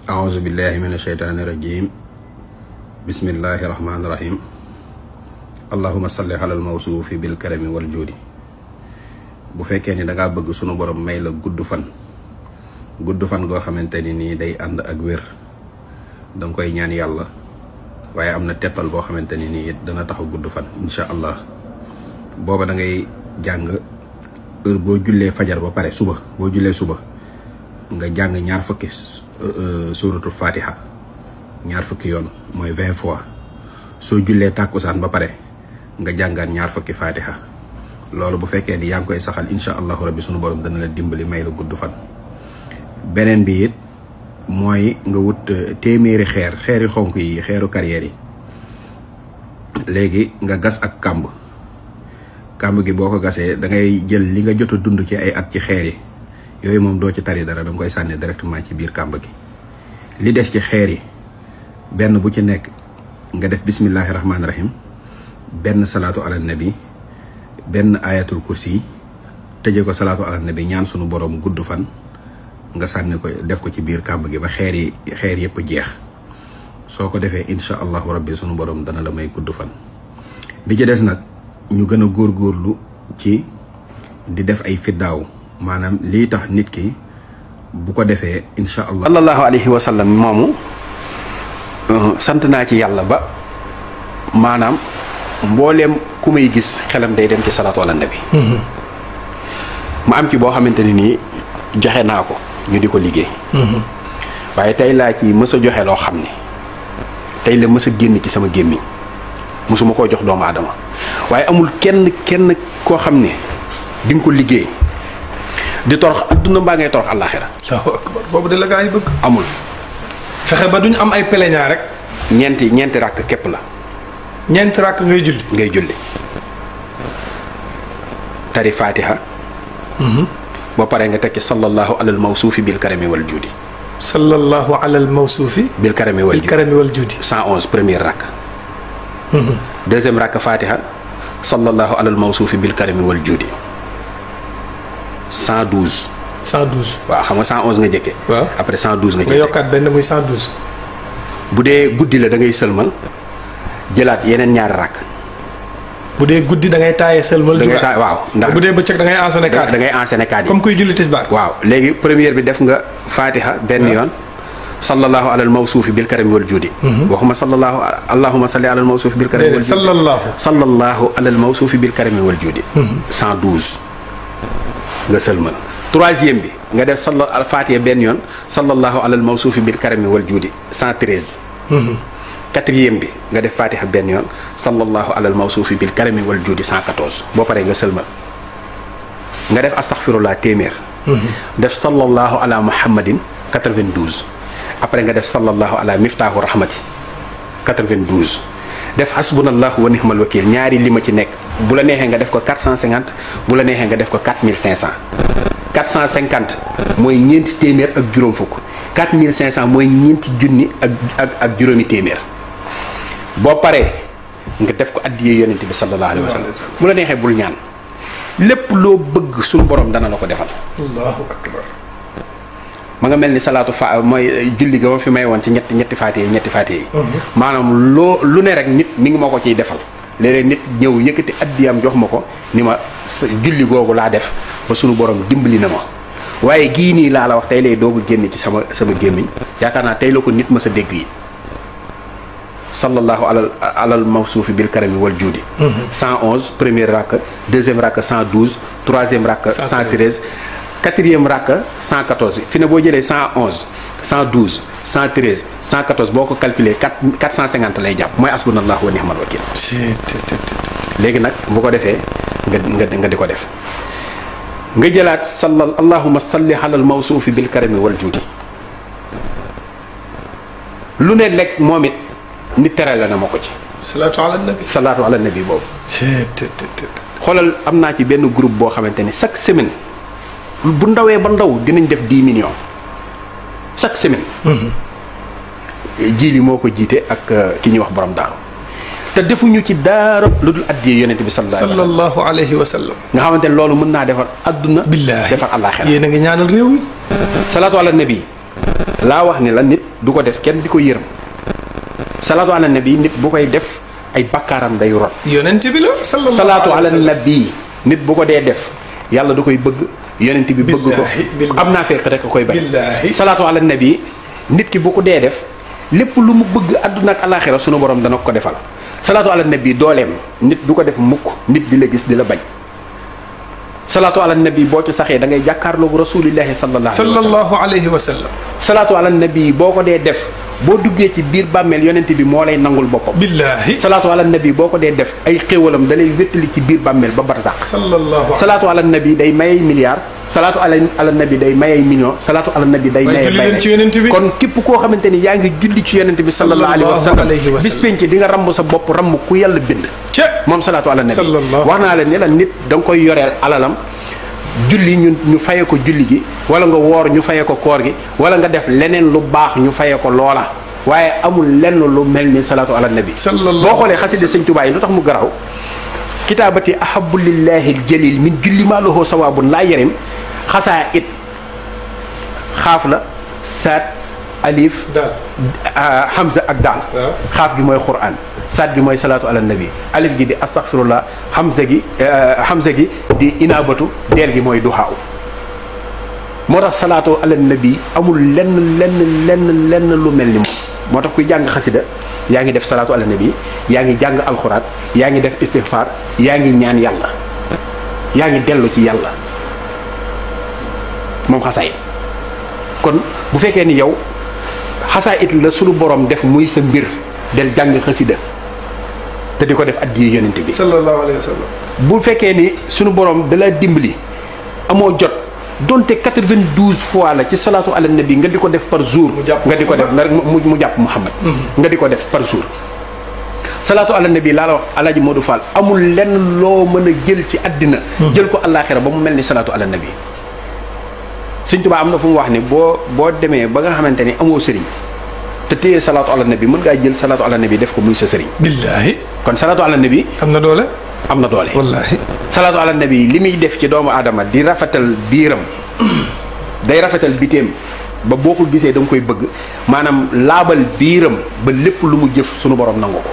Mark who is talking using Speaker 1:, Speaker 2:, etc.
Speaker 1: أعوذ بالله من الشيطان الرجيم بسم الله الرحمن الرحيم اللهم صل على الموصوف بالكرم والجود bu fekkee ni da ngaa bëgg sunu borom may la gudd fan goo xamante ni nii day ànd ak wér danga koy ñaan yàlla waaye am na teppal boo xamante ni nii it dana taxaw gudd fan incha allah booba da ngay jàng heure boo jullee fajar ba pare suba boo jullee suba nga jàng ñaar fukki suratul fatiha ñaar fukki yoon mooy 20 fois soo jullee tàkkusaan ba pare nga jàngaat ñaar fukki fatiha loolu bu fekkee ni yaa ngi koy saxal incha allahu rabbi sunu borom dana la dimbali may la gudd fan. beneen bi it mooy nga wut téeméeri xeeri xonk yi xeeru carrière yi léegi nga gas ak kàmb gi boo ko gasee da ngay jël li nga jot a dund ci ay at ci xeer yi yooyu moom doo ci tari dara danga koy sànni directement ci biir kàmb gi. li des ci xeer yi benn bu ci nekk nga def bismillahi rahmaani rahim benn salaatu ala nabi benn ayatul kursi tëje ko salaatu ala nabi ñaan sunu borom gudd fan nga sànni ko def ko ci biir kàmb gi ba xeer yëpp jeex soo ko defee incha allahu rabbi sunu borom dana la may gudd fan. bi ci des nag ñu gën a góorgóorlu ci di def ay fiddaaw maanaam lii tax nit ki bu ko defee incha allah.
Speaker 2: sallallahu alayhi wa sallam moomu sant naa ci yàlla ba maanaam mbooleem ku may gis xelam day dem ci salaatu ala nabi ma am ci boo xamante ne nii joxe naa ko ñu di ko liggéey waaye tey laa ci mës a joxe loo xam ne tey la mës a génn ci sama gémmiñ mësuma koo jox doomu aadama waaye amul kenn koo xam ne di nga ko liggéey di torox adduna mbaa ngay torox àllaaxira.
Speaker 3: Allahu akbar boobu de la gaa yi bëgg.
Speaker 2: amul.
Speaker 3: fexe ba duñ am ay peleñaa rek.
Speaker 2: ñeenti rakk képp la.
Speaker 3: ñeenti rakk ngay julli.
Speaker 2: tari fatiha. boo paree nga tekki sallallahu alal mawsuufi bil karami wal juudi.
Speaker 3: sallallahu alal mawsuufi.
Speaker 2: bil karami wal juudi
Speaker 3: 111
Speaker 2: première rakk. deuxième rakk fatiha. sallallahu alal mawsuufi bil karami wal juudi. 112. waaw xam nga 111 nga jëkkee.
Speaker 3: waaw
Speaker 2: après 112 nga jëkkee.
Speaker 3: nga yokkaat benn muy 112.
Speaker 2: bu dee guddi la da ngay sëlmal jëlaat yeneen ñaari rakk.
Speaker 3: bu dee guddi da ngay taayee sëlmal.
Speaker 2: da ngay taay waaw ndax
Speaker 3: bu dee bëccëg da ngay enchaîner kaat
Speaker 2: da ngay enchaîner kaat yi
Speaker 3: comme kuy julli tisbaar.
Speaker 2: waaw léegi première bi def nga fatiha benn yoon. sallallahu alal mawsuufi bil karami wal juudi. waxuma sallallahu allahumma salli alal mawsuufi bil karami wal juudi. sallallahu alal mawsuufi bil karami wal juudi. 112. nga sëlmal troisième bi nga def al fatiha benn yoon sallallahu alal mawsuufi bil karami wal juudi 113. quatrième bi nga def fatiha benn yoon sallallahu alal mawsuufi bil karami wal juudi 114 boo paree nga sëlmal nga def astaghfirullah téeméer. def sallallahu ala muhammadin 92 après nga def sallallahu ala miftaahu rahmati 92 def hasbunallahu wa ni'mal wakil ñaari li ma ci nekk bu la neexee nga def ko 450 bu la neexee nga def ko 4500 450 mooy ñeenti téeméer ak juróom fukk 4500 mooy ñeenti junni ak juróomi téeméer boo paree nga def ko addiyee yonent bi sallallahu alayhi wa sallam bu la neexee bul ñaan lépp loo bëgg suñu borom dana la ko defal.
Speaker 3: allahu akbar.
Speaker 2: ma nga mel ni salaatu mooy julli ga ma fi may woon ci ñetti faatiye yi. maanaam lu ne rek nit mi ngi ma ko ciy defal. léeg-léeg nit ñëw yëkkati addiyam jox ma ko ni ma julli googu laa def ba sunu borom dimbali na ma waaye gii nii laa la wax tey lay doog a génn ci sama gémmiñ yaakaar naa tey la ko nit ma sa dégg yi. sallallahu alal mawsuufi bil karami wal juudi. 111 première rakk deuxième rakk 112 troisième rakk 113. quatrième rakk 114 fi ne boo jëlee 111 112 113 114 boo ko calculé 450 lay jàpp mooy asbunallahu wa ni'mal wakil. léegi nag bu ko defee nga di ko def nga jëlaat allahumma salli alal mawsuufi bil karami wal juudi lu ne lekk moom it nit tere la na ma ko ci. salaatu ala nabi boobu. xoolal am naa ci benn groupe boo xamante ni chaque semaine. bu ndawee ba ndaw dinañ def 10 millions chaque semaine. jiili moo ko jiite ak ki ñuy wax borom daaru te defuñu ci daara lu dul addiyee yonent bi
Speaker 3: sallallahu alayhi wa sallam.
Speaker 2: nga xamante ne loolu mën naa defar adduna.
Speaker 3: billaahi
Speaker 2: defar àllaaxira.
Speaker 3: yéen a ngi ñaanal réew mi.
Speaker 2: salaatu ala nabi laa wax ni la nit du ko def kenn di ko yërëm salaatu ala nabi nit bu koy def ay bakkaaram day rot.
Speaker 3: yonent bi la sallallahu
Speaker 2: salaatu ala
Speaker 3: alayhi wa sallam.
Speaker 2: nabi nit bu ko dee def yàlla da koy bëgg yonent bi bëgg ko am naa fekk rek a koy bañ. salaatu ala nabi nit ki bu ko dee def lépp lu mu bëgg àdduna ak alaaxira sunu borom dana ko defal. salaatu ala nabi dooleem nit du ko def mukk nit di la gis di la bañ. salaatu ala nabi boo ci saxee da ngay jàkkaarloog rasulillahi sallallahu alayhi wa sallam. salaatu ala nabi boo ko dee def boo duggee ci biir bàmmeel yonent bi moo lay nangul boppam.
Speaker 3: billaahi.
Speaker 2: salaatu ala nabi boo ko dee def ay xéewalam da lay wéttali ci biir bàmmeel ba barsax. salaatu ala nabi day mayay milliard. salaatu ala nabi day mayay million. salaatu ala nabi day mayay bay kon képp koo xamante ni yaa ngi julli ci yonent bi sallallahu alayhi wa sallam bis penc di nga ramb sa bopp ramb ku yàlla bind. moom salaatu ala nabi wax naa la ne la nit da nga koy yoreel alalam julli ñu faye ko julli gi wala nga woor ñu faye ko koor gi wala nga def leneen lu baax ñu faye ko loola waaye amul lenn lu mel ni salaatu ala nabi boo xoolee xasida sëñ Tuubaa yi lu tax mu garaw kitaabati ahabu lillahi aljalil min julli maa lahu sawaabun laa yarim xasaa it xaaf la saat alif hamza ak daal xaaf gi mooy quraan saat bi mooy salaatu ala nabi alif gi di astaghfirullah hamza gi di inaabatu deel gi mooy duxaaw moo tax salaatu ala nabi amul lenn lu mel ni moom moo tax kuy jàng xasida yaa ngi def salaatu ala nabi yaa ngi jàng alxuraan yaa ngi def istighfar yaa ngi ñaan yàlla yaa ngi dellu ci yàlla moom xasaay kon bu fekkee ni yow xasaa it la sunu borom def muy sa mbir del jàng xasida te di ko def addiya yonent bi
Speaker 3: sallallahu alayhi wa sallam.
Speaker 2: bu fekkee ni sunu borom da la dimbali amoo jot donte 92 fois la ci salaatu ala nabi nga di ko def par jour. nga di ko def mu jàpp Muhammad nga di ko def par jour. salaatu ala nabi laa la wax Alaaji Modou Fall amul lenn loo mën a jël ci àddina jël ko àllaaxira ba mu mel ni salaatu ala nabi. Sëñ Tuubaa am na fu mu wax ni boo demee ba nga xamante ni amoo sëriñ te téye salaatu ala nabi mën ngaa jël salaatu ala nabi def ko muy sa sëriñ.
Speaker 3: billaahi.
Speaker 2: kon salaatu ala nabi.
Speaker 3: am na doole.
Speaker 2: am na doole.
Speaker 3: wallaahi.
Speaker 2: salaatu ala nabi li muy def ci doomu aadama di rafetal biiram day rafetal biteem ba boo ko gisee da nga koy bëgg maanaam laabal biiram ba lépp lu mu jëf sunu borom nangu ko.